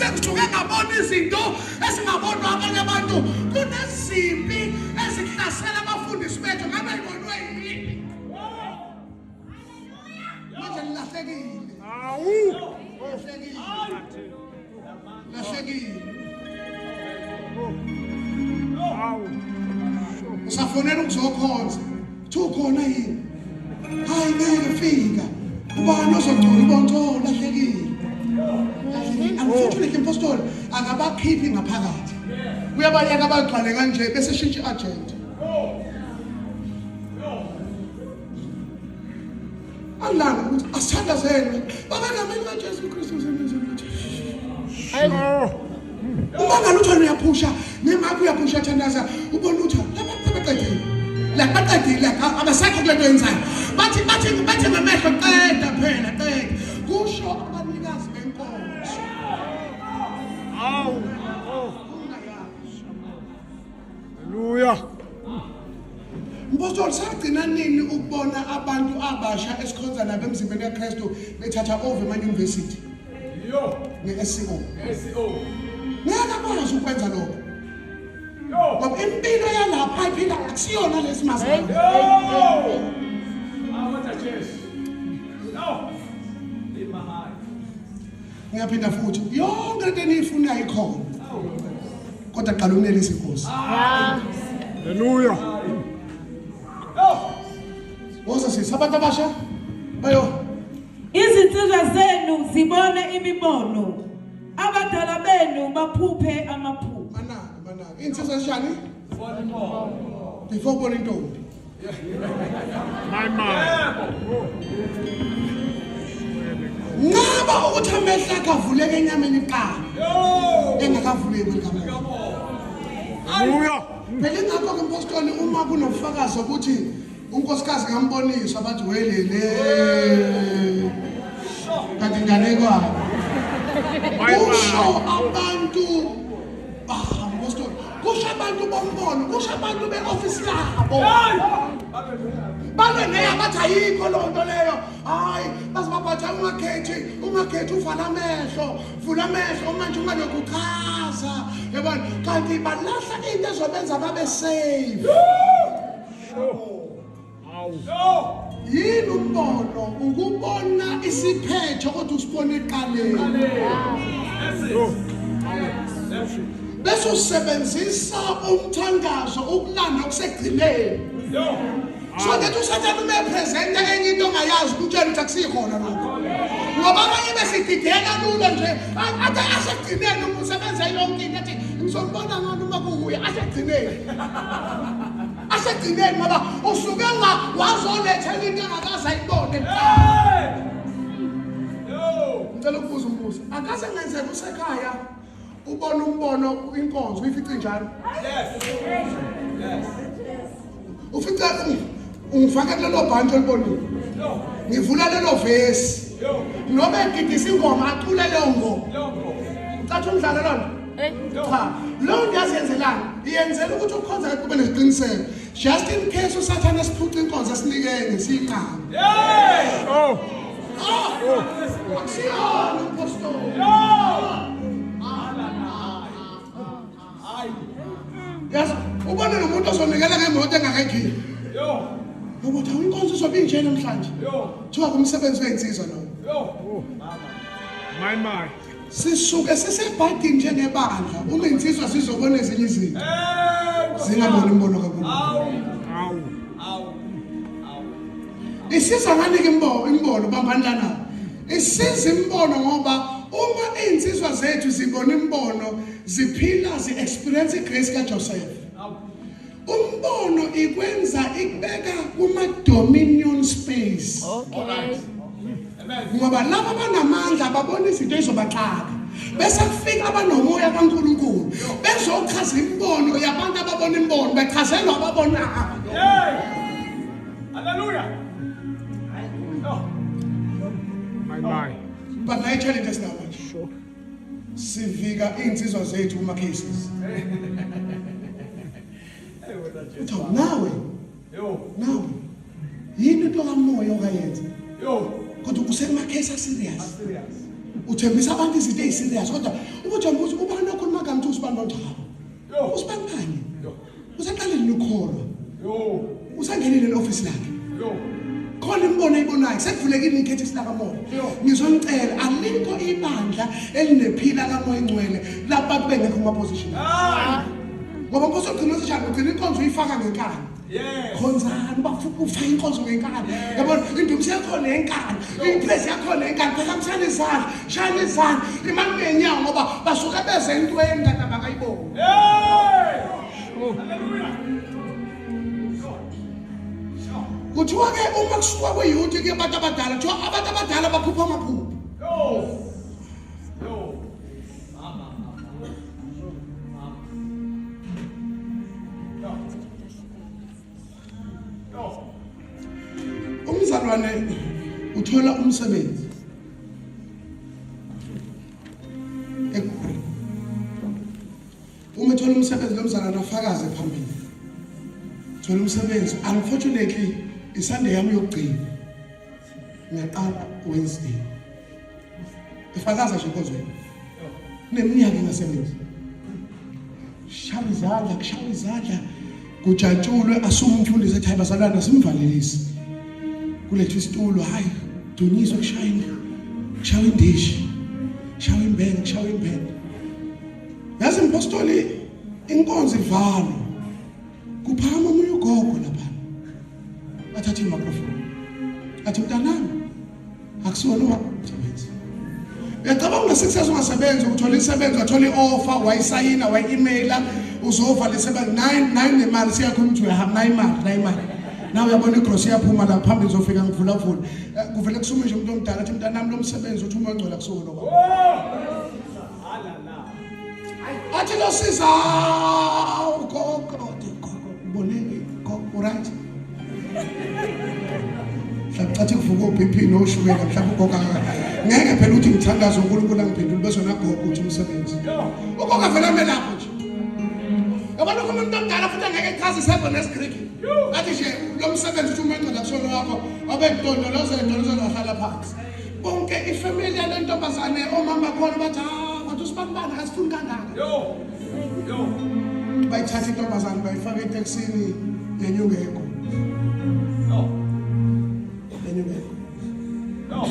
Sengisuke ngabona izinto ezingabonwa abanye abantu. Kunezimpi ezihlasela abafundisi bethu ngabe ibonwe yini? Manje nilahlekile. Awu. Lahlekile. Lahlekile. Awu. Usafonela ukuzokhonza. Kuthiwa ukhona yini? Hayi ngeke fika. Ubani ozogcola ubonto lahlekile. Lahlekile. Unfortunately impostoli akabakhiphi ngaphakathi. Uyabayeka abagcwale kanje bese shintsha i-agenda. Angilanga ukuthi asithandazele. Baba egameni kaJesu Kristu useMnazareth. Uma ngalutho uyaphusha, nemaphi uyaphusha thandaza, ubona ukuthi laba baqedile. La baqedile abasekho kule nto yenzayo. Bathi bathi bathi ngamehlo qeda phela qeda. Kusho abanikazi benkonzo. Awu. Haleluya. Mpostoli sagcina nini ukubona abantu abasha esikhonza nabo emzimbeni kaKristu bethatha over ema-university? Yo. Nge-SCO. SCO. Ngeke akwazi ukwenza lokho. Yo. Ngoba impilo yalapha iphila akusiyona lesi mazi. Yo. Awatha Jesu. No. Imahai. Ngiyaphinda futhi yonke into eniyifunayo ikhona. Kodwa qala unelise inkosi. Haleluya. Woza sisi abantu abasha bayo Izinsizwa zenu zibone imibono, abadala benu baphuphe amaphupho. Manaka manaka. Insizwa ezinjani? Before ubona intombi. My man. Nqaba ukuthi amehlo akhe avuleke enyameni kuqala. Engakavuleki likamoya. Haleluya. Phela ingakho ke mpostoli uma kunobufakazi ukuthi unkosikazi ngamboniswa bathi welele. Kanti inganekwane. Kusho abantu ah mpostoli kusho abantu bombono kusho abantu be-ofisi labo. Balwe neya bathi ayikho loo nto leyo. Hayi baze babhatha ungakhethi ungakhethi uvala amehlo vula amehlo manje ungalokhu uchaza yabona kanti balahla into ezobenza babe safe. Yini umbono ukubona isiphetho kodwa usibona eqaleni. Bese usebenzisa umthandazo ukulanda okusegcineni. So that usathane uma epresenta enye into ongayazi ukutshela ukuthi akusikhona lokho. Ngoba abanye besidideka lula nje athi asegcineni umuntu usebenza yonke into athi ngizombona ngani uma kuwuye asegcineni. Asegcineni ngoba usuke wazolethela into engakaze ayibone kuqala. Ngicela ukubuza umbuzo. Akaze ngenzeka usekhaya ubona umbono inkonzo uyifice njalo? Yes. Yes. Ufice ungifaka kulelo bhantshi olibonile. Ngivula lelo vesi. Noma egidisa ingoma acule leyo ngoma. Ucathi umdlalo lona? Cha, leyo nto yaziyenzelani? Iyenzela ukuthi ukhonza kahle kube nesiqiniseko. Just in case usathane esiphuca inkonzo asinikeni siyinqabe. Oh. Ah! Akusiyona umpostoli. Yazi ubone nomuntu ozonikela ngemoto engakayikhiphi. Yo. Ngoba uthi inkonzo izobe inje namhlanje. Yo. Kuthiwa kumsebenzi wezinsizwa lowo. Yo. My my. Sisuke sisebhadini njengebandla uma insizwa sizobona ezinye izinto. Hey. Zingaboni umbono kaNkulunkulu. Awu. Awu. Awu. Isiza ngani ke imbono imbono bambani lana. Isiza imbono ngoba uma izinsizwa zethu zibona imbono ziphila zi experience igrace kaJoseph. Umbono ikwenza ikubeka kuma dominion space. Okay. Ngoba laba abanamandla babona izinto ezizobaxaka. Bese kufika abanomoya kaNkuluNkulu bezochaza imbono yabantu ababona imbono bechazelwa ababonayo. Hey. Hallelujah. Yo. My my. But nayo challenge esinayo manje. Sure. Sivika iy'nsizwa zethu kuma cases. Hey, wena Jesu. Uthi awu, nawe Yo. nawe yini into kamoya okayenza Yo. kodwa usekuma case aserious. Serious. Uthembisa abantu izinto eziserious kodwa ubujama ukuthi ubani okhuluma gama uthi usibani bawuthi hawo. Usibani bani? Usaqalile ukukholwa. Usangenile e-office lakhe. Khona imibono ayibonayo sekuvulekile ikhethisi lakamoya. Ngizonicela alikho ibandla elinephila kamoya ingcwele lapho abantu bengekho kuma position. Ngoba nkosi ogcina usishaya ugcina inkonzo uyifaka ngenkani. Khonzani bafuka ufaka inkonzo ngenkani. Yabona indumiso yakho nenkani, ipraise yakho nenkani, phakamisani izandla, shayani izandla, imani ngenyawo ngoba basuke beze entweni kanti abakayiboni. Kuthiwa ke uma kusuka kwiyouth ke abantu abadala, kuthiwa abantu abadala baphupha amaphupho. Umzalwane uthola umsebenzi eGoli. Uma ethola umsebenzi lo mzalwane afakaze phambili. Thola umsebenzi unfortunately iSunday yami yokugcina. Ngiyaqala Wednesday. Efakaza nje enkonzweni. Neminyaka engasebenzi. Shaya izandla, kushaya izandla. Kujatshulwe asume umfundisi ethi hayi bazalwane simvalelisi. Kulethwa isitulo hayi dunyiswe kushaya kushaya indishi. Kushaya imbenge, kushaya imbenge. Yazi mpostoli inkonzo ivalwa. Kuphakama omunye ugogo lapha. Athathe imicrophone. Athi mntanami akusiwona umsebenzi. Uyacabanga una-success ungasebenzi ukuthola isebenzi wathola i-offer wayisayina wayi-emaila uzova lisebenza nine nine nemali siyakhuluma ukuthi uyahamba nayi imali nayi imali nawe uyabona igrosi iyaphuma la phambili uzofika ngivulavula kuvele kusume nje umuntu omdala athi mntanami lo msebenzi uthi uma ngcwele akusiwona kwami athi lo siza ugogo gogo uboneni gogo right mhlawumbe cathi kuvuka o-BP noshukela mhlawumbe ugogo ngeke phela ukuthi ngithandaze uNkulunkulu angiphendule bese nagogo uthi umsebenzi ugogo vele ame lapho nje yabona uma umuntu omdala futhi angeke echaze isebho nesigriki athi nje lo msebenzi uthi uma engcela kusona wakho abekudondoloza edondoloza wahlala phansi bonke ifamily yale ntombazane omama khona bathi ah kodwa usibanibani akasifuni kangaka Yo. Yo. Bayithatha intombazane bayifaka etekisini yenyungeko. No. Yenyungeko. No.